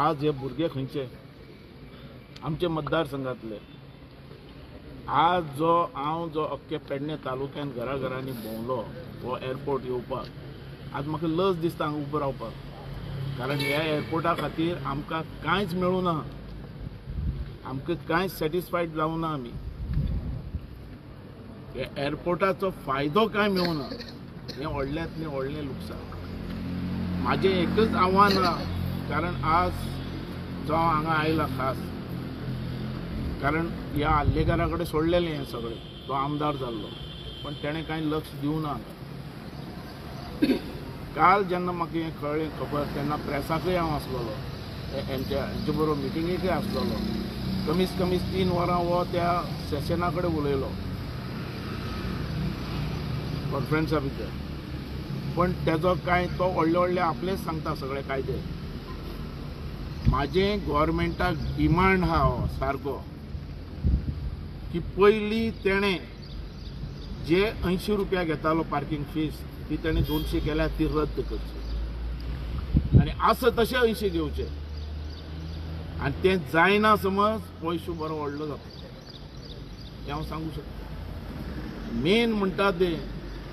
आज हे भुरगे खंयचे आमचे मतदारसंघातले. आज जो हांव जो अख्खे पेडणे तालुक्यान घराघरांनी भोंवलो हो एअरपोर्ट येवपाक, आज म्हाका लज दिसता हांगा उबो रावपाक, कारण ह्या एअरपोर्टा खातीर आमकां कांयच मेळूं ना, आमकां कांयच सॅटिस्फायड जावं ना. आमी ह्या एअरपोर्टाचो फायदो कांय मेळूं ना, हें व्हडल्यांतलें व्हडलें लुकसाण. म्हाजें एकच आव्हान आहा, कारण आज जो हांव हांगा आयला खास कारण ह्या आल्लेकारा कडेन सोडलेलें हें सगळें, तो आमदार जाल्लो पण तेणें कांय लक्ष दिवना हांगा. काल जेन्ना म्हाका हें कळ्ळें खबर तेन्ना प्रेसाकय हांव आसलेलो, हेंचे बरोबर मिटिंगेकय आसलेलो. कमीत कमी 3 वरां हो त्या सेशना कडेन उलयलो कॉन्फरन्सा भितर, पण तेजो कांय तो व्हडले व्हडले आपलेच सांगता सगळे कायदे. म्हाजें गव्हर्मेंटाक डिमांड आहा हो सारको की पयलीं तेणें जे 80 रुपया घेतालो पार्किंग फीस ती तेणें 200 केल्या, ती रद्द करची आनी आसा तशें 80 घेवचे. आनी तें जायना समज पयशो बरो व्हडलो जाता, हें हांव सांगू शकता. मेन म्हणटा तें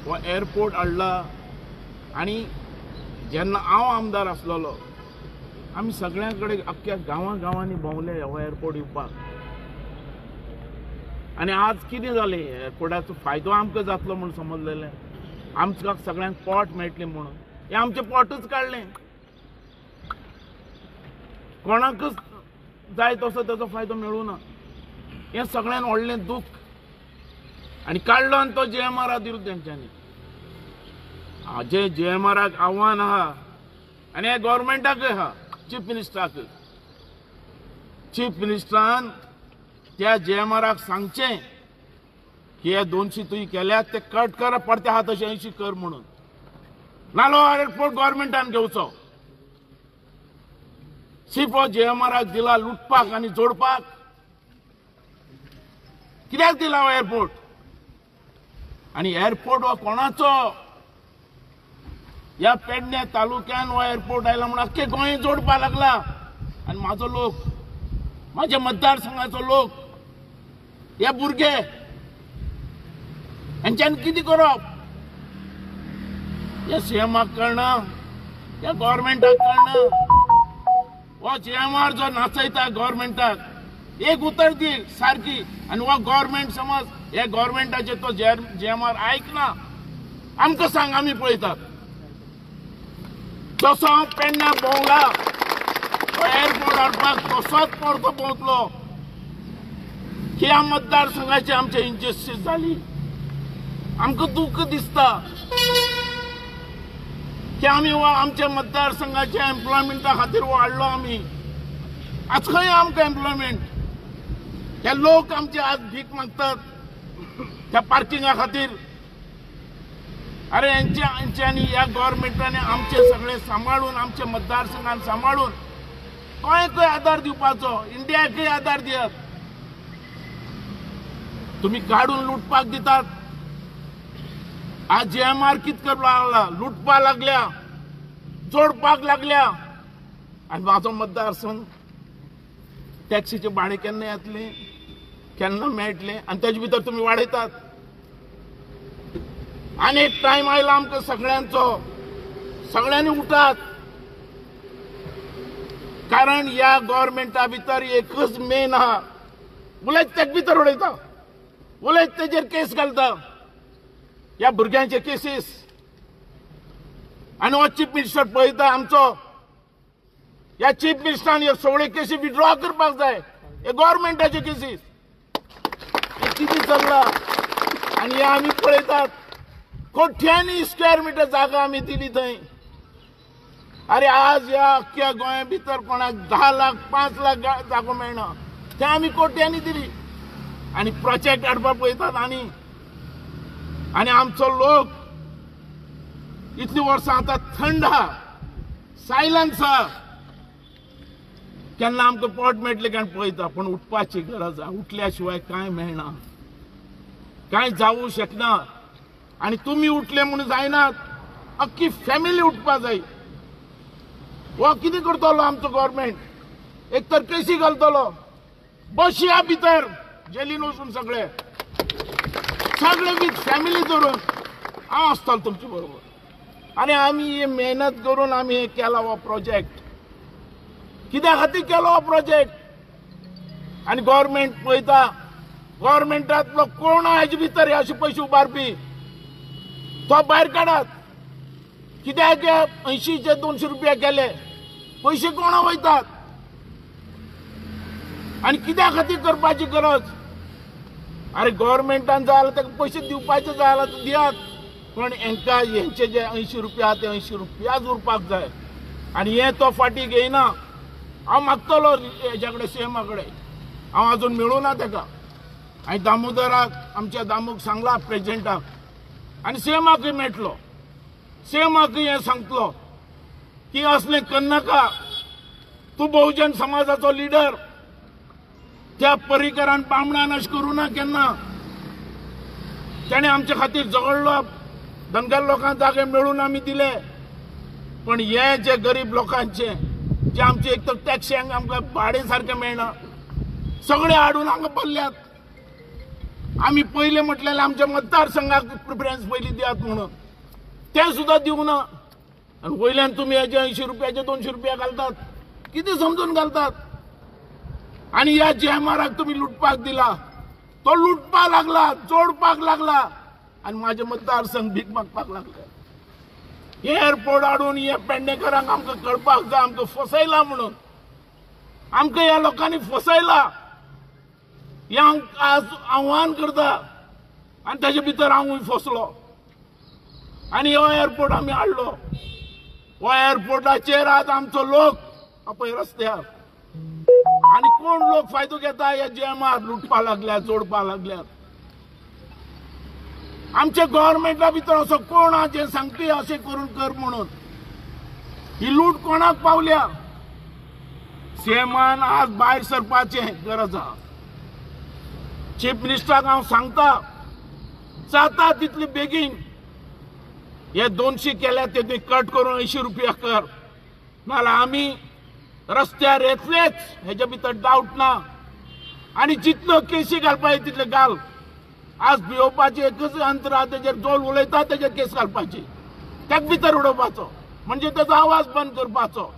हो एअरपोर्ट हाडला आनी जेन्ना हांव आमदार आसलेलो आमी सगळ्यां कडेन अख्ख्या गांवां गांवांनी भोंवले हो एअरपोर्ट येवपाक. आनी आज कितें जालें, एअरपोर्टाचो फायदो आमकां जातलो म्हूण समजलेलें, आमकां सगळ्यांक पोट मेळटलें म्हणून हें आमचें पोटच काडलें. कोणाकच जाय तसो तेजो फायदो मेळूं ना, हें सगळ्यान व्हडलें दूख. आनी काडलो आनी तो जीएमआराक दिलो तेंच्यांनी. हाजें जीएमआराक आव्हान आहा आनी हें गव्हर्मेंटाकय आहा, चीफ मिनिस्टराक. चीफ मिनिस्टरान त्या जीएमआराक सांगचें की हे 200 तुवें केल्यात ते कट कर, परते आहा तशें 80 कर म्हणून. नालो एअरपोर्ट गव्हर्मेंटान घेवचो. सिर्फ हो जीएमआराक दिला लुटपाक आनी जोडपाक, कित्याक दिला हो एअरपोर्ट? आनी एअरपोर्ट हो कोणाचो? ह्या पेडणे तालुक्यान हो एअरपोर्ट आयला म्हणून अख्खे गोंय जोडपाक लागला. आनी म्हाजो लोक, म्हाज्या मतदारसंघाचो लोक, हे भुरगे हेंच्यांनी कितें करप? ह्या सीएमाक कळना, ह्या गव्हर्मेंटाक कळना. हो जीएमआर जो नाचयता गव्हर्मेंटाक एक उतर दी सारकी, आनी हो गव्हर्मेंट समज हे गव्हर्मेंटाचे तो जीएमआर आयकना. आमकां सांग, आमी पळयतात. जसो हांव पेडण्या भोंवला तो एअरपोर्ट हाडपाक तसोच परतो भोंवतलो. ह्या मतदारसंघाची आमचे इनजस्टीस जाली, आमकां दुख्ख दिसता की आमी हो आमच्या मतदारसंघाच्या एम्प्लॉयमेंटा खातीर हो हाडलो आमी. आज खंय आमकां एम्प्लॉयमेंट? हे लोक आमचे आज भीक मागतात त्या पार्किंगा खातीर. अरे हेंच्यांनी ह्या गव्हर्मेंटांनी आमचे सगळे सांबाळून, आमच्या मतदारसंघान सांबाळून गोंयकय आदार दिवपाचो, इंडियाकय आदार दियात. तुमी काडून लुटपाक दितात. आज जीएमआर कितें करपाक लागला? लुटपाक लागल्या, जोडपाक लागल्या. आनी म्हाजो मतदारसंघ टॅक्सीचे भाडें केन्ना येतलें, केन्ना मेळटलें? आनी तेजे भितर तुमी वाडयतात. आनी एक टायम आयला आमकां सगळ्यांचो, सगळ्यांनी उठात, कारण ह्या गव्हर्मेंटा भितर एकच मेन आहा, उलयत तेका भितर उडयता, उलयत तेजेर केस घालता, ह्या भुरग्यांचे केसीस. आनी हो चीफ मिनिस्टर पळयता आमचो, ह्या चीफ मिनिस्टरान ह्यो सगळ्यो केसी विड्रॉ करपाक जाय, हे गव्हर्मेंटाच्यो केसीस. कितें चल्लां आनी हे आमी पळयतात. कोट्यांनी स्क्वेअर मिटर जागा आमी दिली थंय. अरे आज ह्या अख्ख्या गोंया भितर कोणाक 10 लाख 5 लाख जागो मेळना, ते आमी कोट्यांनी दिली. आनी प्रोजेक्ट हाडपाक पळयतात. आनी आनी आमचो लोक इतली वर्सां आतां थंड आहा, सायलन्स आहा. केन्ना आमकां पोट मेळटलें काय पळयता, पूण उठपाची गरज आहा. उठल्या शिवाय कांय मेळना, कांय जावूं शकना. आनी तुमी उठले म्हणून जायनात, अख्खी फॅमिली उठपा जाय. हो कितें करतलो आमचो गव्हर्मेंट? एक तर केसी घालतलो, बसया भितर जेलीन वचून सगळे सगळे विथ फॅमिली धरून हांव आसतलो तुमचे बरोबर. आनी आमी ही मेहनत करून आमी हे केला हो प्रोजेक्ट. कित्या खातीर केलो हो प्रोजेक्ट? आनी गव्हर्मेंट पळयता, गव्हर्मेंटांतलो कोण हाजे भितर अशे पयशे उबारपी तो भायर काडात. कित्याक 80चे 200 रुपया केले, पयशे कोणा वयतात आनी कित्या खातीर करपाची गरज? अरे गव्हर्मेंटान जाय जाल्यार ताका पयशे दिवपाचे जाय जाल्यार दियात, पण हेंका हेंचे जे 80 रुपया ते 80 रुपयाच उरपाक जाय. आनी हें तो फाटीं घेयना. हांव मागतलो हेज्या कडेन, सीएमा कडेन, हांव आजून मेळूं ना ताका. आनी दामोदराक, आमच्या दामूक सांगला प्रेजिडेंटाक, आनी सीएमाकूय मेळटलो, सीएमाकूय हें सांगतलो की असलें करनाका, तूं बहुजन समाजाचो लिडर, त्या परिकरान बामणान अशें करूं ना केन्ना. तेणें आमचे खातीर झगडलो, धनगर लोकांक जागे मेळून आमी दिले, पण हे जे गरीब लोकांचे जे आमचे एक तर टॅक्सींक आमकां भाडें सारकें मेळना, सगळे हाडून हांगा पडल्यात. आमी पयलें म्हटलेलें आमच्या मतदारसंघाक प्रिफरन्स पयलीं दियात म्हणून, तें सुद्दां दिवना. आनी वयल्यान तुमी हेजे 80 रुपयाचे 200 रुपया घालतात, कितें समजून घालतात? आनी ह्या जीएमआराक तुमी लुटपाक दिला, तो लुटपाक लागला, जोडपाक लागला, आनी म्हाजे मतदारसंघ भीक मागपाक लागले. हे एअरपोर्ट हाडून हे पेडणेकरांक आमकां कळपाक जाय आमकां फसयला म्हणून, आमकां ह्या लोकांनी फसयला. हें हांव आज आव्हान करता आनी ताजे भितर हांवूय फसलो. आनी हो एअरपोर्ट आमी हाडलो, हो एअरपोर्टाचेर आज आमचो लोक पळय रस्त्यार, आनी कोण लोक फायदो घेता? हे जीएमआर लुटपाक लागल्यात, जोडपाक लागल्यात. आमच्या गव्हर्मेंटा भितर असो कोण आहा जे सांगपी अशें करून कर म्हणून? ही लूट कोणाक पावल्या? सीएमान आज भायर सरपाचें गरज आहा. चीफ मिनिस्टराक हांव सांगता, जाता तितले बेगीन हे 200 केल्या ते तुवें कट करून 80 रुपया कर, नाजाल्यार आमी रस्त्यार येतलेच, हेच्या भितर डावट ना. आनी जितल्यो केसी घालपाचे तितले घाल. आज भियोवपाची एकच अंतर आहा, तेजेर जोल उलयता तेजेर केस घालपाची, ताका भितर उडोवपाचो, म्हणजे तेजो आवाज बंद करपाचो.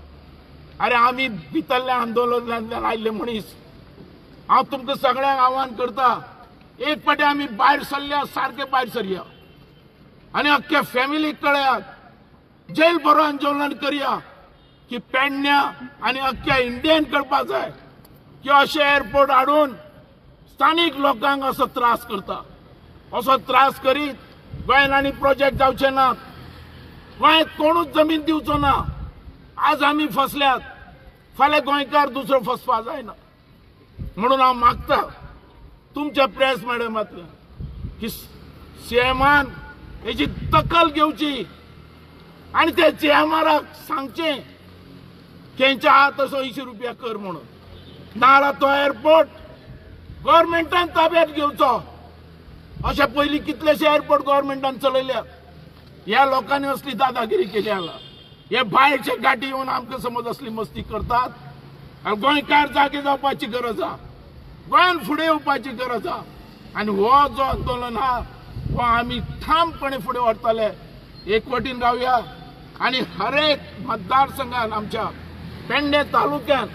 अरे आमी भितरल्या आंदोलनांतल्यान आयिल्ले मनीस. हांव तुमकां सगळ्यांक आव्हान करता, एक फावटी आमी भायर सरल्या सारके भायर सरया आनी अख्ख्या फॅमिलीक कळयात, जेल भरो आंदोलन करया की पेडण्या आनी अख्ख्या इंडियन कळपाक जाय की अशे एअरपोर्ट हाडून स्थानीक लोकांक असो त्रास करता. असो त्रास करीत गोंयांत आनी प्रोजेक्ट जावचे नात, गोंयांत कोणूच जमीन दिवचो ना. आज आमी फसल्यात, फाल्यां गोंयकार दुसरो फसपा जायना. म्हणून हांव मागता तुमच्या प्रेस मॅडमांतल्यान की सीएमान हेजी दखल घेवची आनी ते जीएमआराक सांगचें तेंच्या हात असो 80 रुपया कर म्हणून, नाजाल्यार तो एअरपोर्ट गव्हर्मेंटान ताब्यात घेवचो. अशे पयलीं कितलेशे एअरपोर्ट गव्हर्मेंटान चलयल्यात, ह्या लोकांनी असली दादागिरी केली. हे भायरचे गाठी येवन आमकां समज असली मस्ती करतात. गोंयकार जागे जावपाची गरज आहा, गोंयान फुडें येवपाची गरज आहा. आनी हो जो आंदोलन आहा हो आमी ठामपणे फुडें व्हरतले. एकवटीन रावया आनी हर एक मतदारसंघान आमच्या पेडणे तालुक्यान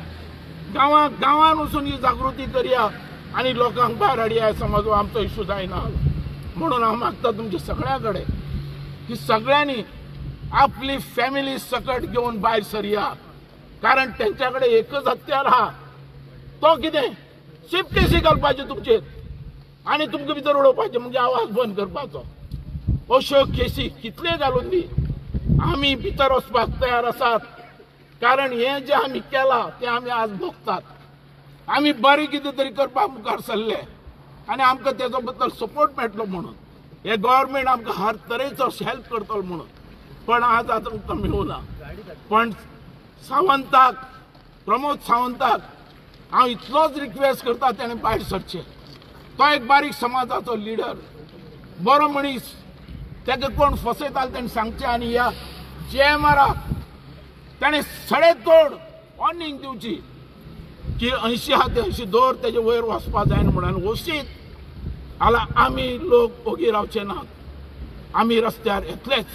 गांवां गांवान वचून ही जागृती करया आनी लोकांक भायर हाडया. समज आमचो इशू जायना म्हणून हांव मागता तुमच्या सगळ्यां कडेन की सगळ्यांनी आपली फॅमिली सकट घेवन भायर सरया, कारण तेंच्या कडेन एकच हत्यार आहा, तो कितें शिप केसी घालपाची तुमचेर आनी तुमकां भितर उडोवपाचें, म्हणजे आवाज बंद करपाचो. अश्यो केसी कितल्यो घालून दी, आमी भितर वचपाक तयार आसात, कारण हें जें आमी केलां तें आमी आज भोगतात. आमी बरें कितें तरी करपाक मुखार सरले आनी आमकां तेजो बद्दल सपोर्ट मेळटलो म्हणून हे गव्हर्मेंट आमकां हर तरेचो हेल्प करतलो म्हणून, पण आज आतां आमकां मेळूना. पण सावंताक, प्रमोद सावंताक हांव इतलोच रिक्वेस्ट करता, तेणें भायर सरचें. तो एक बारीक समाजाचो लिडर, बरो मनीस, ताका कोण फसयतालो तेणें सांगचें. आनी ह्या जीएमआराक ताणें सडेतोड वॉर्निंग दिवची की 80 आहा ते 80 दवर, तेजे वयर वचपा जायना म्हणून वसीत जाल्यार आमी लोक ओगी रावचे नात, आमी रस्त्यार येतलेच.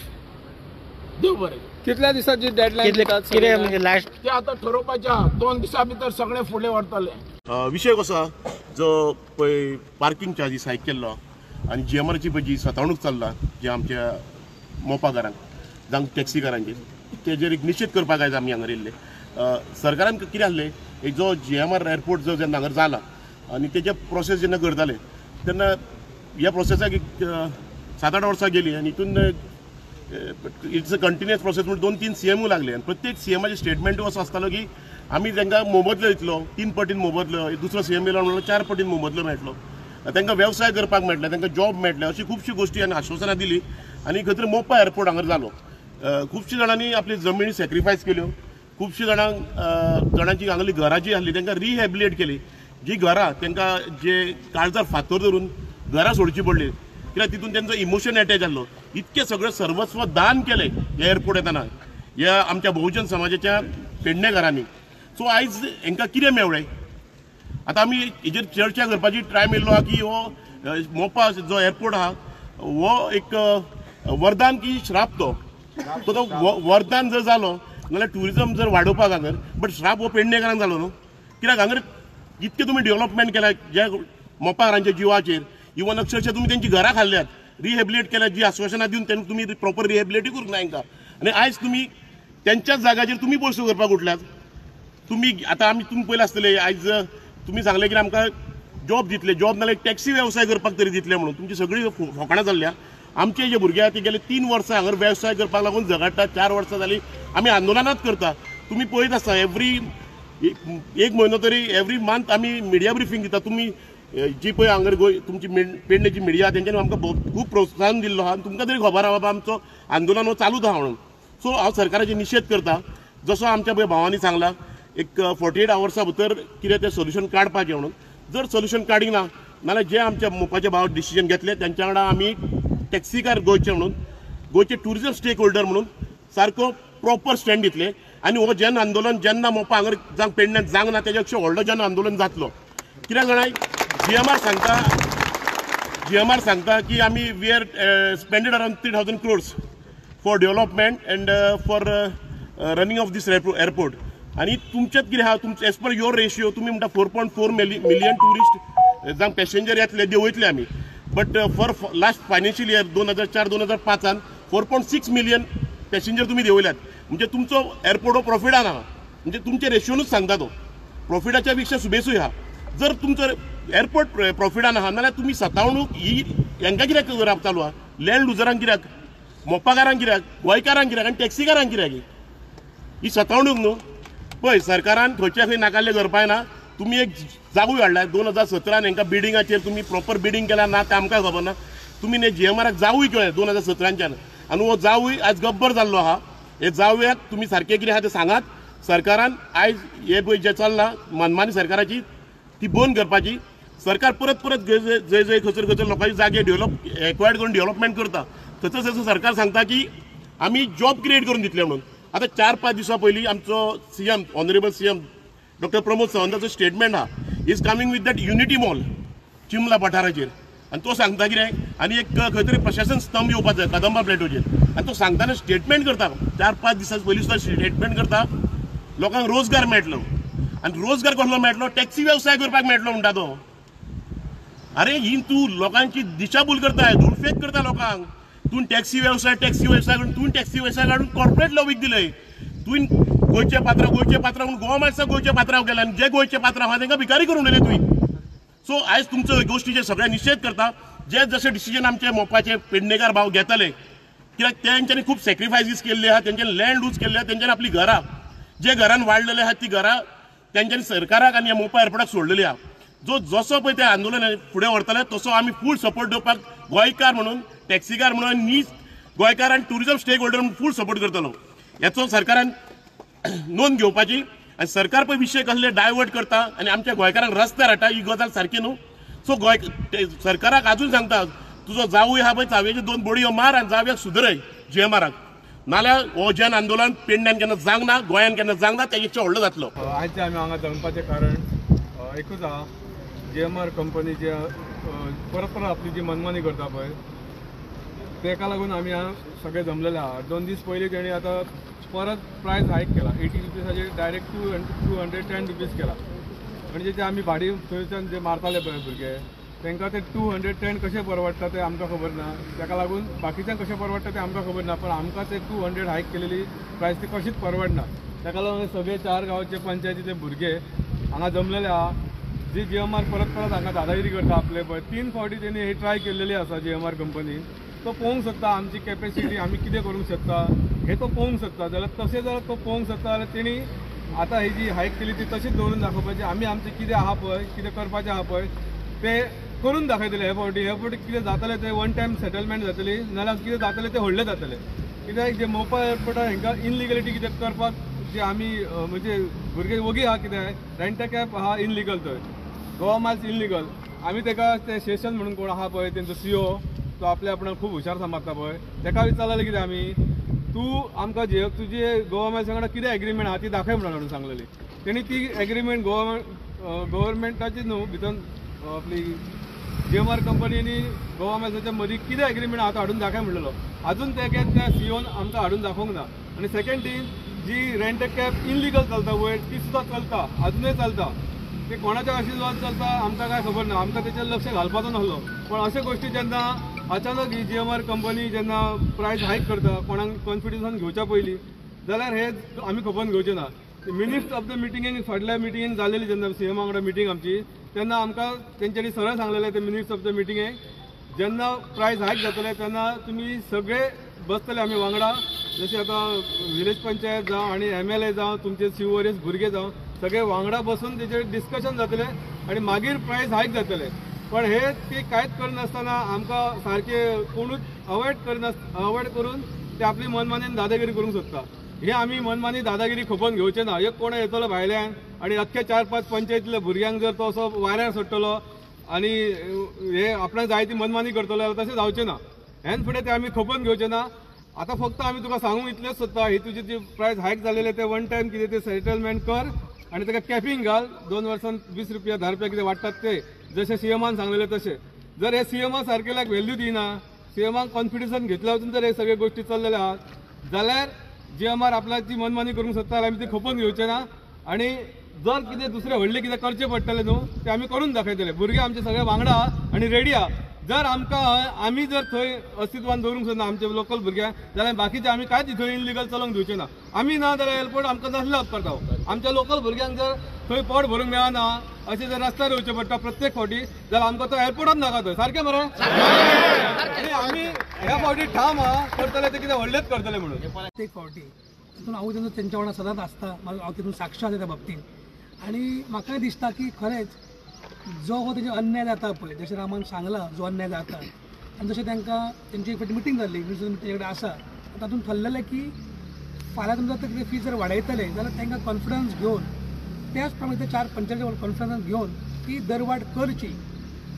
देव बरें. कितल्या दिसांची डेडलायन कितें म्हणजे लास्ट ते आतां ठरोवपाचें आहा, 2 दिसां भितर सगळें फुडें व्हरतले. विशय कसो आहा, जो पळय पार्किंग चार्जीस हायक केल्लो आनी जीएमआराची पळय जी सतावणूक चल्ला जे आमच्या मोपाकारांक जावं टॅक्सीकारांचेर, तेजेर एक निशेध करपाक आयज आमी हांगा येयल्ले. सरकारान कितें आसलें, एक जो जीएमआर एअरपोर्ट जो जेन्ना हांगा जाला आनी तेजे प्रोसेस जेन्ना करताले तेन्ना ह्या प्रोसेसाक एक 7-8 वर्सां गेली आनी हितून it's a continuous process म्हणून 2-3 सीएमू लागले आनी प्रत्येक सीएमाचे स्टेटमेंटू असो आसतालो की आमी तांकां मोबदलो दितलो, 3 पटीन मोबदलो, दुसरो सीएम येयलो म्हणलो 4 पटीन मोबदलो मेळटलो, तांकां वेवसाय करपाक मेळटले, तांकां जॉब मेळटले, अशी खुबशी गोश्टी आनी आश्वासनां दिली आनी खंय तरी मोपा एअरपोर्ट हांगा जालो. खुबशी जाणांनी आपली जमिनी सॅक्रिफायस केल्यो, खुबशी जाणांक जाणांची हांगली घरां जी आसली तांकां रिहॅबिलिएट केली, जी घरां तांकां जे काळजार फातर धरून घरां सोडची पडली कित्याक तितून तेंचो इमोशन एटॅच जाल्लो. इतकें सगळें सर्वस्व दान केलें ह्या एअरपोर्ट येतना ह्या आमच्या बहुजन समाजाच्या पेडणेकारांनी. सो आयज हांकां कितें मेळ्ळें, आतां आमी हेजेर चर्चा करपाची ट्राय मेळ्ळो आहा की हो मोपा जो एअरपोर्ट आहा हो एक वरदान की श्राप, तो तो वरदान जर जालो नाल्यार ट्युरिजम जर वाडोवपाक हांगर, बट श्राप हो पेडणेकारांक जालो न्हू, कित्याक हांगर इतकें तुमी डेव्हलपमेंट केल्या ज्या मोपाकारांच्या जिवाचेर, इवन अक्षरशः तुमी तेंची घरां खाल्ल्यात, रिहॅबिलिएट केल्या, जी आश्वासनां दिवन तेंकां तुमी प्रॉपर रिहॅबिलिएटूय करूंक ना हांकां, आनी आयज तुमी तेंच्याच जाग्याचेर तुमी पयसो करपाक उठल्यात. तुमी आतां आमी तुमी पयलें आसतलें, आयज तुमी सांगलें की आमकां जॉब दितले, जॉब नाल्यार टॅक्सी वेवसाय करपाक तरी दितले म्हणून तुमची सगळी फकाणां जाल्ल्या. आमचे जे भुरगे आहा ते गेले 3 वर्सां हांगर वेवसाय करपाक लागून झगडटात, 4 वर्सां जालीं आमी आंदोलनात करता. तुमी पळयत आसता एवरी एक म्हयनो तरी एवरी मंथ आमी मिडिया ब्रिफींग दिता. तुमी जी पळय हांगर गोंय तुमची पेडणेची मिडिया तेंच्यांनी आमकां खूब प्रोत्साहन दिल्लो आहा, तुमकां तरी खबर आहा बाबा आमचो आंदोलन हो चालूच आहा म्हणून. सो हांव सरकाराचेर निशेध करता, जसो आमच्या पळय भावांनी सांगला एक 48 आवर्सां भितर कितें तें सोल्युशन काडपाचें म्हणून. जर सोल्युशन काडिना नाल्यार जे आमच्या मोपाचे भाव डिसिजन घेतले तेंच्या वांगडा आमी टॅक्सीकार गोंयचे म्हणून, गोंयचे ट्युरिजम स्टेक होल्डर म्हणून सारको प्रॉपर स्टँड दितले आनी हो जन आंदोलन जेन्ना मोपा हांगर जावं पेडण्यात जावंक ना तेज्या पेक्षा व्हडलो जन आंदोलन जातलो. कित्याक जाणा जीएमआर सांगता, जीएमआर सांगता की आमी we are spended around 3000 crores for development and for running of this airport. आनी तुमच्यात कितें आहा, तुमचें एज पर your ratio तुमी म्हणटा 4.4 मिलियन ट्युरिस्ट जावं पॅसेंजर येतले देंवयतले आमी, but for last financial year 2004-2005 4.6 million passenger तुमी देंवयल्यात, म्हणजे तुमचो एअरपोर्ट हो प्रॉफिटान आहा, म्हणजे तुमचे रेशियोनूच सांगता तो प्रॉफिटाच्या पेक्षा सुबेसूय आहा. जर तुमचो एअरपोर्ट प्रॉफिटान आहा नाल्यार तुमी सतावणूक ही हांकां कित्याक करप चालू आहा, लँड लुजरांक कित्याक, मोपाकारांक कित्याक, गोंयकारांक कित्याक आनी टॅक्सीकारांक कित्याक ही सतावणूक न्हू. पळय सरकारान खंयच्या खंय नाकाल्लें करपाक ना, तुमी एक जागूय हाडला 2017 हांकां बिडिंगाचेर तुमी प्रॉपर बिडींग केला ना तें आमकां खबर ना, तुमी जीएमआराक जावूय केलें 2017च्यान आनी हो जावूय आयज गब्बर जाल्लो आहा. हे जावयाक तुमी सारकें कितें आहा तें सांगात. सरकारान आयज हे पळय जें चल्लां मनमानी सरकाराची ती बंद करपाची. सरकार परत परत जंय जंय खंयसर खंयसर लोकांचे जागे डेव्हलप एक्वायर्ड करून डेव्हलपमेंट करता, थंयसर थंयसर सरकार सांगता की आमी जॉब क्रिएट करून दितले म्हणून. आतां 4-5 दिसां पयलीं आमचो CM honourable CM doctor Pramod सावंताचो statement आहा, is coming with that unity mall Chimla पठाराचेर, आनी तो सांगता कितें आनी एक खंय तरी प्रशासन स्तंभ येवपाक जाय कदंबा प्लेटोचेर, आनी तो सांगतना स्टेटमेंट करता 4-5 दिसां पयलीं सुद्दां स्टेटमेंट करता लोकांक रोजगार मेळटलो, आनी रोजगार कसलो मेळटलो, टॅक्सी वेवसाय करपाक मेळटलो म्हणटा तो. अरे ही तूं लोकांची दिशाभूल करता, धुळफेक करता लोकांक. तूं टॅक्सी वेवसाय टॅक्सी वेवसाय करून तूं टॅक्सी वेवसाय काडून कॉर्पोरेट लॉबीक दिलय. तुवें गोंयचे पात्रांव गोंयचे पात्रांव म्हणून गोवा माणसां गोंयचे पात्रांव केले आनी जे गोंयचे पात्रांव आहा तांकां भिकारी करून उडयले तुवें. सो आयज तुमचो गोश्टीचे सगळे निशेध करता. जे जशे डिसिजन आमचे मोपाचे पेडणेकार भाव घेतले, कित्याक तेंच्यांनी खूब सॅक्रिफायसीस केल्ले आहा, तेंच्यांनी लँड लूज केल्ले आहा, तेंच्यांनी आपली घरां जे घरान वाडलेले आहा ती घरां तेंच्यांनी सरकाराक आनी ह्या मोपा एअरपोर्टाक सोडलेली आहा. जो जसो पळय ते आंदोलन फुडें व्हरतले तसो आमी फूल सपोर्ट दिवपाक गोंयकार म्हणून, टॅक्सीकार म्हणून, नी गोंयकार आनी ट्युरिजम स्टेक होल्डर म्हणून फूल सपोर्ट करतलो. हेचो सरकारान नोंद घेवपाची. आनी सरकार पळय विशय कसले डायवर्ट करता आनी आमच्या गोंयकारांक रस्त्यार हाडटा, ही गजाल सारकी न्हू. सो गोंय सरकाराक आजून सांगता, तुजो जावूय आहा पळय चावयेच्यो 2 बडयो मार आनी जावयाक सुदरय जीएमआराक, नाल्यार हो जन आंदोलन पेडण्यान केन्ना जावंक ना, गोंयान केन्ना जावंक ना, तेजेपेक्षा व्हडलो जातलो. आयज आमी हांगा जमपाचें कारण एकूच आहा, जीएमआर कंपनी जे परत परत आपली जी मनमानी करता पळय तेका लागून आमी हांगा सगळे जमलेले आहा. 2 दीस पयलीं तेणी आतां परत प्रायस हायक केला, 80 रुपीजाचेर डायरेक्ट 210 रुपीज केला. म्हणजे ते आमी भाडी थंयच्यान जे मारताले पळय भुरगे तांकां ते 210 कशें परवडटा तें आमकां खबर ना, ताका लागून बाकीच्यांक कशें परवडटा तें आमकां खबर ना, पण आमकां ते 200 हायक केलेली प्रायस ती कशीच परवडना. ताका लागून सगळे 4 गांवचे पंचायतीचे भुरगे हांगा जमलेले आहा. जी जीएमआर परत परत हांगा दादागिरी करता आपले पळय, 3 फावटी तेणी ही ट्राय केलेली आसा जीएमआर कंपनीन. तो पळोवंक शकता आमची कॅपेसिटी, आमी कितें करूंक शकता हे तो पळोवंक शकता. जाल्यार तशें जर तो पळोवंक शकता जाल्यार तेणी आतां ही जी हायक केली ती तशीच दवरून दाखोवपाची. आमी आमचें कितें आहा पळय, कितें करपाचें आहा पळय तें करून दाखयतले. हे फावटी हे फावटी कितें जातलें तें वन टायम सेटलमेंट जातली, नाल्यार कितें जातलें तें व्हडलें जातलें. कित्याक जे मोपा एअरपोर्टार हांकां इनलिगलिटी कितें करपाक जे आमी म्हणजे भुरगे वोगी आहा, कितें रेंट कॅब आहा इनलिगल, थंय गोवा मायल्स इनलिगल. आमी ताका ते शेशन म्हणून कोण आहा पळय तेंचो सीओ, तो आपल्या आपणाक खूब हुशार समजता पळय, ताका विचारलें कितें आमी, तूं आमकां जे तुजे गोवा मायल्स वांगडा कितें एग्रीमेंट आहा ती दाखय म्हणून हाडून सांगलेली. तेणी ती एग्रीमेंट गोवा गव्हर्मेंटाची न्हू, भितर आपली जीएमआर कंपनीनी गोवा मायल्साच्या मदीं कितें एग्रीमेंट आहा तो हाडून दाखय म्हणलेलो. आजून ते त्या सीओन आमकां हाडून दाखोवंक ना. आनी सेकंड थींग, जी रेंट कॅब इनलिगल चलता वयर ती सुद्दां चलता, आजुनूय चलता. ते कोणाच्या आशिर्वाद चलता आमकां कांय खबर ना, आमकां तेचेर लक्ष घालपाचो नासलो. पण अशे गोश्टी जेन्ना अचानक ही जीएमआर कंपनी जेन्ना प्रायस हायक करता कोणाक कॉन्फिडन्सान घेवच्या पयलीं, जाल्यार हे आमी खपोवन घेवचे ना. मिनिट्स ऑफ the मिटिंगेक फाटल्या मिटिंगेक जालेली जेन्ना सीएमा वांगडा मिटींग आमची, तेन्ना आमकां तेंच्यांनी सरळ सांगलेलें ते मिनिट्स ऑफ the मिटिंगेक जेन्ना प्रायस हायक जातले तेन्ना तुमी सगळे बसतले आमी वांगडा, जशें आतां विलेज पंचायत जावं आनी एमएलए जावं, तुमचे शिववरीस भुरगे जावं, सगळे वांगडा बसून तेचेर डिस्कशन जातलें आनी मागीर प्रायस हायक जातले. पण हे ते कांयच करनासतना आमकां सारकें कोणूच अवॉयड करून ते आपली मनमानीन दादागिरी करूंक सोदता. हे आमी मनमानी दादागिरी खपोवन घेवचे ना. एक कोण येतलो भायल्यान आनी अख्खे 4-5 पंचायतींतल्या भुरग्यांक जर तो असो वाऱ्यार सोडटलो आनी हे आपणाक जाय ती मनमानी करतलो जाल्यार तशें जावचें ना. ह्यान फुडें ते आमी खपोवन घेवचे ना. आतां फक्त आमी तुका सांगूंक इतलेंच सोदता, ही तुजी जी प्रायस हायक जालेली ते वन टायम कितें ते सेटलमेंट कर आनी ताका कॅपिंग घाल, 2 वर्सान 20 रुपया 10 रुपया कितें वाडटात ते, जशें सीएमान सांगलेलें तशें. जर हे सीएमा सारकेल्याक व्हॅल्यू दिना, सीएमाक कॉन्फिडन्सान घेतल्या वचून जर हे सगळे गोश्टी चल्लेले आहात जाल्यार जीएमआर आपल्याची मनमानी करूंक सोदता जाल्यार आमी ती खपोवन घेवचे ना. आनी जर कितें दुसरें व्हडलें कितें करचें पडटलें न्हू तें आमी करून दाखयतले. भुरगे आमचे सगळे वांगडा आहा आनी रेडी आहा. जर आमकां आमी जर थंय अस्तित्वान दवरूंक सोदना आमचे लोकल भुरग्यांक, जाल्यार बाकीचे आमी कांयच थंय इनलिगल चलोवंक दिवचे ना. आमी ना जाल्यार एअरपोर्ट आमकां नासलो वापरता. आमच्या लोकल भुरग्यांक जर थंय पोट भरूंक मेळना, अशें जर रस्त्यार येवचें पडटा प्रत्येक फावटी, जाल्यार आमकां तो एअरपोर्टात नाका थंय. सारकें मरे? आनी आमी ह्या फावटी ठाम आहा, करतले ते कितें व्हडलेंच करतले म्हणून. प्रत्येक फावटी तितून हांव तेन्ना तेंच्या वांगडा सदांच आसता, हांव तितून साक्ष आसा त्या बाबतींत. आनी म्हाकाय दिसता की खरेंच जो हो तेजेर अन्याय जाता पळय, जशें रामान सांगलां जो अन्याय जाता आनी जशें तांकां तेंची एक फावटी मिटींग जाल्ली, मिटींग तेजे कडेन आसा, तातूंत ठरलेलें की फाल्यां समजा ते कितें फी जर वाडयतले जाल्यार तांकां कॉन्फिडन्स घेवन त्याच प्रमाणे ते 4 पंचायती कॉन्फिडन्स घेवन ती दरवाड करची.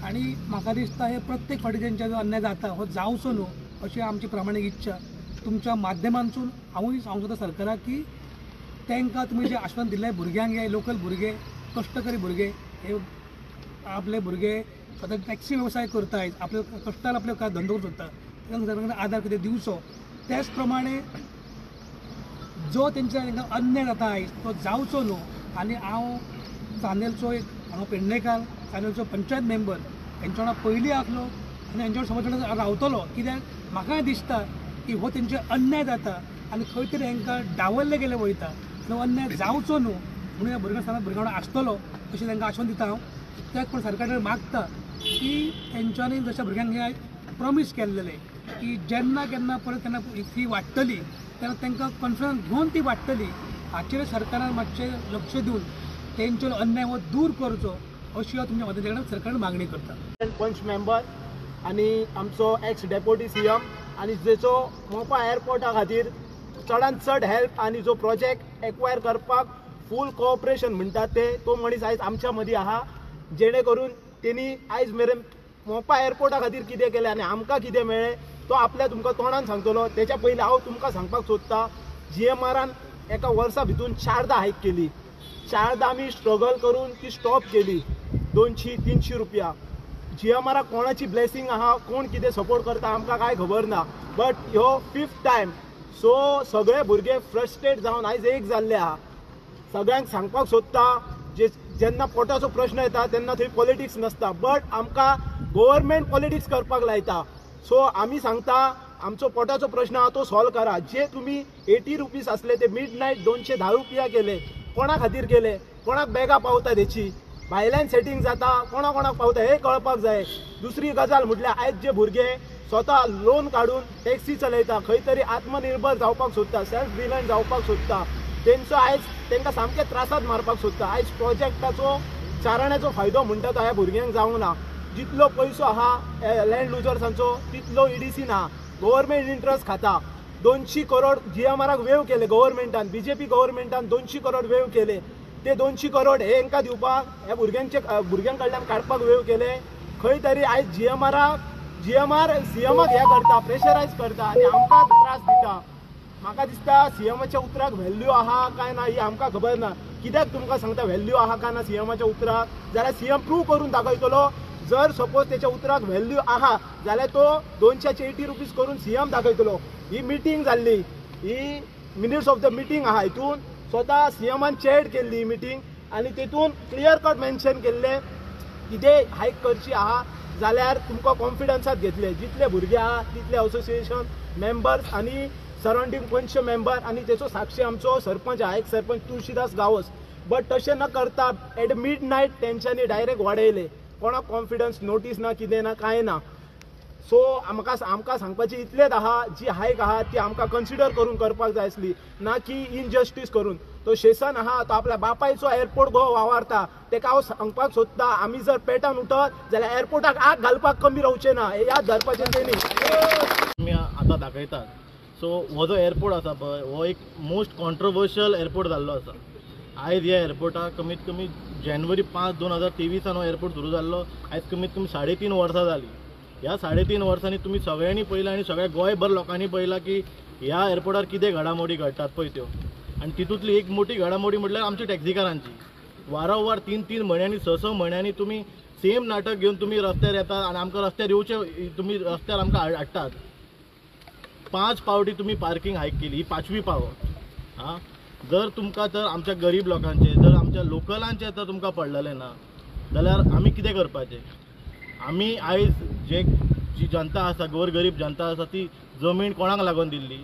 आनी म्हाका दिसता हे प्रत्येक फावटी तेंच्या जो अन्याय जाता हो जावचो न्हू अशी आमची प्रामाणीक इच्छा. तुमच्या माध्यमांतसून हांवूय सांगूंक सोदता सरकाराक की तांकां तुमी जें आश्वासन दिल्लें भुरग्यांक, हे लोकल भुरगे, कश्टकरी भुरगे, हे आपले भुरगे स्वता टॅक्सी वेवसाय करता, आपले कश्टान आपले काय धंदो करूंक सोदता, तांकां सरकारान आदार कितें दिवचो. त्याच प्रमाणे जो तेंच्या तांकां अन्याय जाता आयज तो जावचो न्हू. आनी हांव चांदेलचो एक हांगा पेडणेकार, चांदेलचो पंचायत मेंबर, हेंच्या वांगडा पयलीं आसलो आनी हेंच्या वांगडा रावतलो. कित्याक म्हाकाय दिसता की हो तेंचेर अन्याय जाता आनी खंय तरी हांकां डावलले गेले वयता, आनी अन्याय जावचो न्हू म्हणून ह्या भुरग्यां सदांच भुरग्यां वांगडा आसतलो अशें तांकां आश्वासन दिता हांव. त्याच पण सरकार कडेन मागता की तेंच्यांनी जशें भुरग्यांक हें प्रॉमीस केल्लेलें की जेन्ना केन्ना परत केन्ना फी वाडटली तेन्ना तांकां कॉन्फिडन्स घेवन ती वाडटली, हाचेर सरकारान मातशें लक्ष दिवन तेंचो अन्याय हो दूर करचो अशी हांव तुमच्या मदती कडेन सरकारान मागणी करता. पंच मेंबर आनी आमचो एक्स डेप्युटी सीएम आनी जेचो मोपा एअरपोर्टा खातीर चडांत चड हेल्प आनी जो प्रोजेक्ट एक्वायर करपाक फूल कोऑपरेशन म्हणटात ते तो मनीस आयज आमच्या मदीं आहा, जेणे करून तेणी आयज मेरेन मोपा एअरपोर्टा खातीर कितें केलें आनी आमकां कितें मेळ्ळें तो तो आपल्या तुमकां तोंडान सांगतलो. तेच्या पयलीं हांव तुमकां सांगपाक सोदता, जीएमआरान एका वर्सा भितून 4दा हायक केली. 4दा आमी स्ट्रगल करून ती स्टॉप केली. 200-300 रुपया. जीएमआराक कोणाची ब्लेसिंग आहा, कोण कितें सपोर्ट करता आमकां कांय खबर ना, बट ह्यो 5th time. सो सगळे भुरगे फ्रस्ट्रेट जावन आयज एक जाल्ले आहा. सगळ्यांक सांगपाक सोदता, जे जेन्ना पोटाचो प्रश्न येता तेन्ना थंय पॉलिटिक्स नासता, बट आमकां गव्हर्मेंट पॉलिटिक्स करपाक लायता. सो आमी सांगता आमचो पोटाचो प्रश्न आहा तो सॉल्व करा. जे तुमी 80 रुपीज आसले ते मिड नायट 210 रुपया केले. कोणा खातीर केले? कोणाक बॅगां पावता तेची, भायल्यान सेटींग जाता, कोणा कोणाक पावता हें कळपाक जाय. दुसरी गजाल म्हटल्यार आयज जे भुरगे स्वता लोन काडून टॅक्सी चलयता, खंय तरी आत्मनिर्भर जावपाक सोदता, सेल्फ रिलायंट जावपाक सोदता, तेंचो आयज तांकां सामकें त्रासात मारपाक सोदता. आयज प्रोजेक्टाचो चारण्याचो फायदो म्हणटा तो ह्या भुरग्यांक जावंक ना. जितलो पयसो आहा लँड लुजर्सांचो तितलो ईडीसी ना. गव्हर्मेंट इंट्रस्ट खाता. 200 करोड जीएमआराक वेव केले गव्हर्मेंटान, बीजेपी गव्हर्मेंटान 200 करोड वेव केले. ते 200 करोड हे हांकां दिवपाक, ह्या भुरग्यांचे भुरग्यां कडल्यान काडपाक वेव केले. खंय तरी आयज जीएमआराक, जीएमआर सीएमाक हें करता, प्रेशरायज करता आनी आमकां त्रास दिता. म्हाका दिसता सीएमाच्या उतराक व्हॅल्यू आहा काय ना ही आमकां खबर ना. कित्याक तुमकां सांगता व्हॅल्यू आहा काय ना सीएमाच्या उतराक, जाल्यार सीएम प्रूव करून दाखयतलो. जर सपोज तेच्या उतराक व्हॅल्यू आहा जाल्यार तो 280 रुपीज करून सीएम दाखयतलो. ही मिटींग जाल्ली, ही मिनिट्स ऑफ the meeting आहा, हितून स्वता सीएमान चेअर केल्ली ही मिटींग आनी तेतून क्लियर कट मेन्शन केल्लें कितें हायक करची आहा जाल्यार तुमकां कॉन्फिडन्सात घेतले. जितले भुरगे आहा तितले असोसिएशन मेंबर्स आनी सरावंडींग पंच मेंबर आनी तेचो साक्षी आमचो सरपंच आहा, एक सरपंच तुळशीदास गांवस. बट तशें न करता एट मिड नायट तेंच्यांनी डायरेक्ट वाडयले. कोणाक कॉन्फिडन्स नोटीस ना, कितें ना, कांय ना. सो आमकां सांगपाचें इतलेंच आहा, जी हायक आहा ती आमकां कन्सिडर करून करपाक जाय आसली, ना की इनजस्टीस करून. तो शेसन आहा तो आपल्या बापायचो एअरपोर्ट गो वावरता, तेका हांव सांगपाक सोदता आमी जर पेटान उठत जाल्यार एअरपोर्टाक आग घालपाक कमी रावचें ना, हें याद धरपाचें तेणी. आमी आतां दाखयतात. सो हो जो एअरपोर्ट आसा पळय हो एक मोस्ट कॉन्ट्रोवर्शियल एअरपोर्ट जाल्लो आसा. आयज ह्या एअरपोर्टाक कमीत कमी जानेवारी 5, 2023 हो एअरपोर्ट सुरू जाल्लो. आयज कमीत कमी 3.5 वर्सां जालीं. ह्या 3.5 वर्सांनी तुमी सगळ्यांनी पळयलां आनी सगळ्या गोंयभर लोकांनी पळयलां की ह्या एअरपोर्टार कितें घडामोडी घडटात पळय त्यो. आनी तितूंतली एक मोठी घडामोडी म्हटल्यार आमची टॅक्सीकारांची. वारंवार 3-3 म्हयन्यांनी 6-6 म्हयन्यांनी तुमी सेम नाटक घेवन तुमी रस्त्यार येतात आनी आमकां रस्त्यार येवचे, तुमी रस्त्यार आमकां हाडटात. 5 पावटी तुमी पार्कींग हायक केली, ही 5वी पावट. आं, जर तुमकां तर आमच्या गरीब लोकांचे, जर आमच्या लोकलांचे तर तुमकां पडलेलें ना जाल्यार आमी कितें करपाचें? आमी आयज जे जी जनता आसा, गोरगरीब जनता आसा, ती जमीन कोणाक लागून दिल्ली?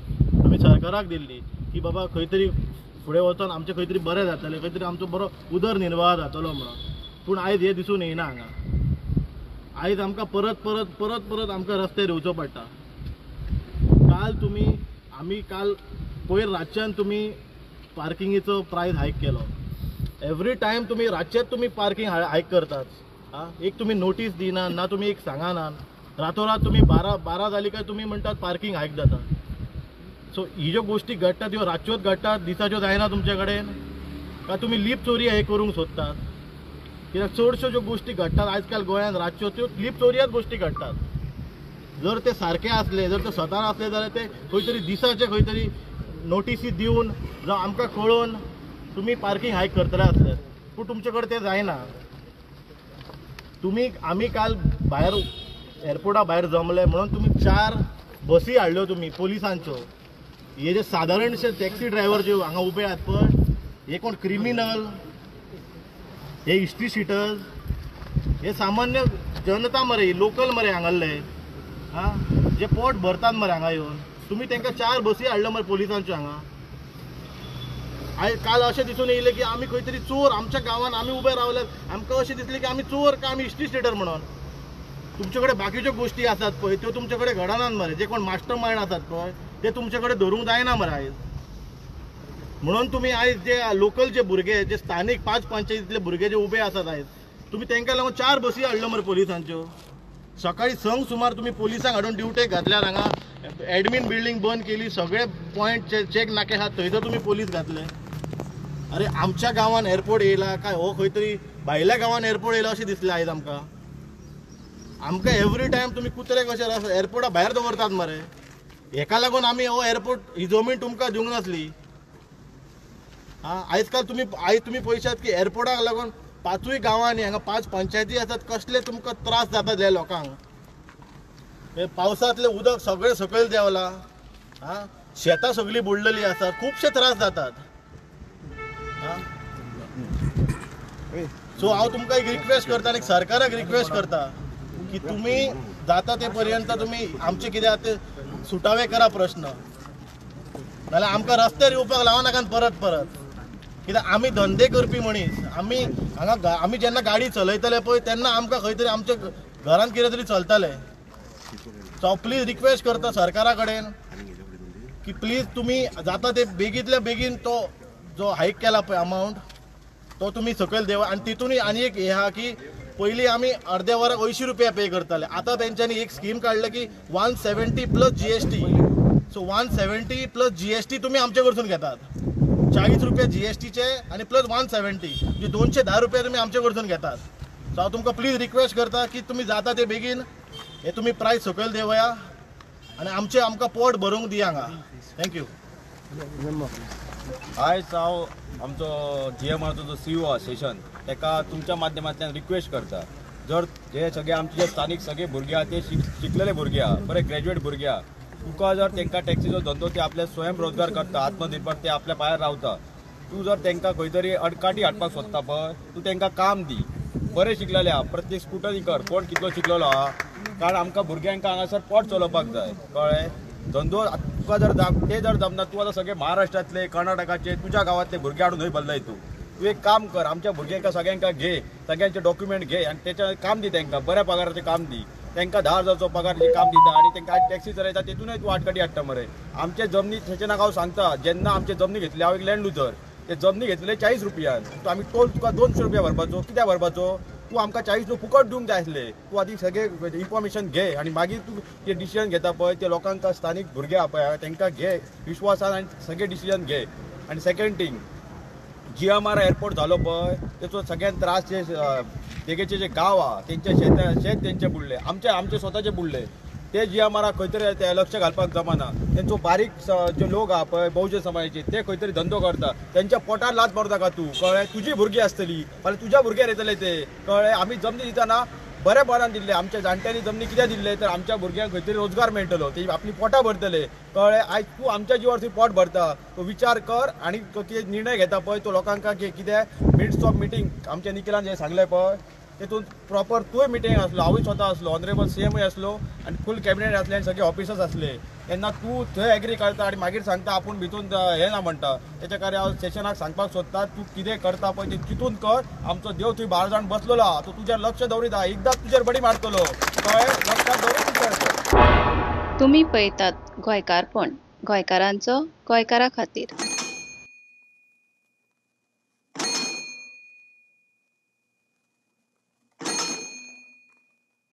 आमी सरकाराक दिल्ली की बाबा खंय तरी फुडें वचोन आमचें खंय तरी बरें जातलें, खंय तरी आमचो बरो उदरनिर्वाह जातलो म्हणून. पूण आयज हें दिसून येना हांगा. आयज आमकां परत परत परत परत आमकां रस्त्यार येवचो पडटा. काल तुमी, आमी काल पयर रातच्यान तुमी पार्किंगेचो प्रायस हायक केलो. एवरी टायम तुमी रातचेच तुमी पार्किंग हायक करतात. आं, एक तुमी नोटीस दिना ना, तुमी एक सांगना, रातोरात तुमी 12 जाली काय तुमी म्हणटात पार्किंग हायक जाता. सो ही ज्यो गोश्टी घडटा त्यो रातच्योच घडटात, दिसाच्यो जायना तुमचे कडेन. काय तुमी लीप चोरी हे करूंक सोदतात? कित्याक चडश्यो ज्यो गोश्टी घडटात आजकाल गोंयांत रातच्यो त्यो लीप चोरयाच गोश्टी घडटात. जर ते सारके आसले, जर ते स्वता आसले जाल्यार ते खंय तरी दिसाचे खंय तरी नोटिसी दिवन जावं आमकां कळोवन तुमी पार्किंग हायक करतले आसले, पूण तुमचे कडेन तें जायना. तुमी, आमी काल भायर एअरपोर्टा भायर जमले म्हणून तुमी 4 बसी हाडल्यो तुमी पोलिसांच्यो. हे जे सादारणशे टॅक्सी ड्रायव्हर जे हांगा उबे आहात पळय, हे कोण क्रिमिनल, हे हिस्ट्री शिटर्स, हे सामान्य जनता मरे, लोकल मरे हांगासरले, आं, जे पोट भरतात मरे हांगा येवन. तुमी तांकां 4 बसी हाडल्यो मरे पोलिसांच्यो हांगा. आयज काल अशें दिसून येयलें की आमी खंय तरी चोर, आमच्या गांवांत आमी उबे रावल्यात, आमकां अशें दिसलें की आमी चोर काय आमी हिस्ट्री स्टेटर म्हणून. तुमचे कडेन बाकीच्यो गोश्टी आसात पळय त्यो तुमचे कडेन घडनात मरे. जे कोण मास्टर मायंड आसात पळय ते तुमचे कडेन धरूंक जायना मरे आयज. म्हणून तुमी आयज जे लोकल जे भुरगे, जे स्थानीक 5 पंचायतींतले भुरगे जे उबे आसात आयज, तुमी तांकां लागून 4 बसी हाडल्यो मरे पोलिसांच्यो. सकाळी 6 सुमार तुमी पोलिसांक हाडून ड्युटेक घातल्यार हांगा, एडमीन बिल्डींग बंद केली, सगळे पॉयंट चेक नाके आहात थंयसर तुमी पोलीस घातले. अरे आमच्या गांवान एअरपोर्ट येयला काय हो खंय तरी भायल्या गांवान एअरपोर्ट येयला अशें दिसलें आयज आमकां. आमकां एवरी टायम तुमी कुत्रे कशे एअरपोर्टा भायर दवरतात मरे. हेका लागून आमी हो एअरपोर्ट ही जमीन तुमकां दिवंक नासली. आं, आयज काल तुमी आयज तुमी पळयशात की एअरपोर्टाक लागून 5 गांवांनी हांगा 5 पंचायती आसात, कसले तुमकां त्रास जाता त्या लोकांक. हे पावसांतलें उदक सगळें सकयल देंवलां, आं, शेतां सगळीं बुडलेलीं आसात, खुबशे त्रास जातात. आं, सो हांव तुमकां एक रिक्वेस्ट करता आनी सरकाराक रिक्वेस्ट करता की तुमी जाता ते पर्यंत तुमी आमचे कितें आसा ते सुटावे करा प्रश्न, नाल्यार आमकां रस्त्यार येवपाक लावनाकात परत परत. कित्याक आमी धंदे करपी मनीस, आमी हांगा आमी जेन्ना गाडी चलयतले पळय तेन्ना आमकां खंय तरी आमच्या घरांत कितें तरी चलतलें. सो हांव प्लीज रिक्वेस्ट करता सरकारा कडेन की प्लीज तुमी जाता ते बेगींतल्या बेगीन तो जो हायक केला पळय अमावंट तो तुमी सकयल देवा. आनी तितूनय आनी एक हें आहा की पयलीं आमी अर्द्या वराक 80 रुपया पे करताले, आतां तेंच्यांनी एक स्कीम काडल्या की 170 plus GST. So 170 plus GST तुमी आमचे कडसून घेतात, 40 रुपया GSTचे आनी प्लस 170 म्हणजे 210 रुपया तुमी आमचे कडसून घेतात. सो हांव तुमकां प्लीज रिक्वेस्ट करता की तुमी जाता ते बेगीन हे तुमी प्रायस सकयल देवया आनी आमचें आमकां पोट भरूंक दिया हांगा. Thank you. आयज हांव आमचो GMRचो जो CEO आसा सेशन ताका तुमच्या माध्यमांतल्यान रिक्वेस्ट करता, जर हे सगळे आमचे जे स्थानीक सगळे भुरगे आहा ते शिकलेले भुरगे आहा, बरे ग्रॅज्युएट भुरगे आहा, तुका जर तांकां टॅक्सीचो धंदो ते आपले स्वयं रोजगार करता, आत्मनिर्भर ते आपल्या पांयार रावता, तूं जर तांकां खंय तरी अडकाटी हाडपाक सोदता पळय, तूं तांकां काम दी. बरे शिकलेले आहा, प्रत्येक स्कुटरी कर, कोण कितलो शिकलेलो आहा, कारण आमकां भुरग्यांक हांगासर पोट चलोवपाक जाय, कळ्ळें. धंदो तुका जर ते जर जमना, तूं आतां सगळे महाराष्ट्रांतले कर्नाटकाचे तुज्या गांवांतले भुरगे हाडून खंय बदलाय तूं. तूं एक काम कर, आमच्या भुरग्यांक सगळ्यांक घे, सगळ्यांचे डॉक्युमेंट घे आनी तेच्या काम दी तांकां, बऱ्या पगाराचें काम दी तांकां, 10 हजाराचो पगार काम दिता आनी तांकां टॅक्सी चलयता, तेतूनय तूं आटकाटी हाडटा मरे. आमचे जमनी सेशनाक हांव सांगता, जेन्ना आमचे जमनी घेतली, हांव एक लँड लुजर, ते जमनी घेतले 40 रुपयान, तूं आमी टोल तुका 200 रुपया भरपाचो, कित्याक भरपाचो? तूं आमकां 40 न्हू फुकट दिवंक जाय आसले. तूं आदी सगळे इन्फॉर्मेशन घे आनी मागीर तूं ते डिसिजन घेता पळय ते लोकांक स्थानीक भुरगे आहा पळय तांकां घे विश्वासान आनी सगळे डिसिजन घे. आनी सेकंड थींग, GMR airport जालो पळय तेचो सगळ्यान त्रास जे देगेचे जे गांव आहा तेंचे शेत तेंचे बुडले, आमचे आमचे स्वताचे बुडले, ते GMR खंय तरी ते लक्ष घालपाक जमाना. तेंचो बारीक जे लोक आहा पळय बहुजन समाजाचे ते खंय तरी धंदो करता, तेंच्या पोटार लात मारता का तूं, कळ्ळें. तुजी भुरगीं आसतली फाल्यां तुज्या भुरग्यार येतले ते, कळ्ळें. आमी जमनी दितना बरेपणान दिल्ले, आमच्या जाणट्यांनी जमनी कित्याक दिल्ले तर आमच्या भुरग्यांक खंय तरी रोजगार मेळटलो, ते आपली पोटां भरतले, कळ्ळें. आयज तूं आमच्या जिवार थंय पोट भरता, तो विचार कर आनी तो कितें निर्णय घेता पळय तो लोकांक कितें मिनिट्स ऑफ मिटींग आमच्या निखिलान जें सांगलें पळय तेतून प्रॉपर तूंय मिटींग आसलो, हांवूय स्वता आसलो, ऑनरेबल CMय आसलो आनी फूल कॅबिनेट आसले आनी सगळे ऑफिसर्स आसले. तेन्ना तूं थंय एग्री करता आनी मागीर सांगता आपूण भितून हें ना म्हणटा. तेच्या खातीर हांव सेशनाक सांगपाक सोदता, तूं कितें करता पळय तें चिंतून कर. आमचो देव थंय 12 जाण बसलेलो आहा, तो तुजेर लक्ष दवरीत आहा, एकदां तुजेर बडी मारतलो, कळ्ळें, लक्षात दवरून विचार कर. तुमी पळयतात गोंयकारपण, गोंयकारांचो गोंयकारा खातीर.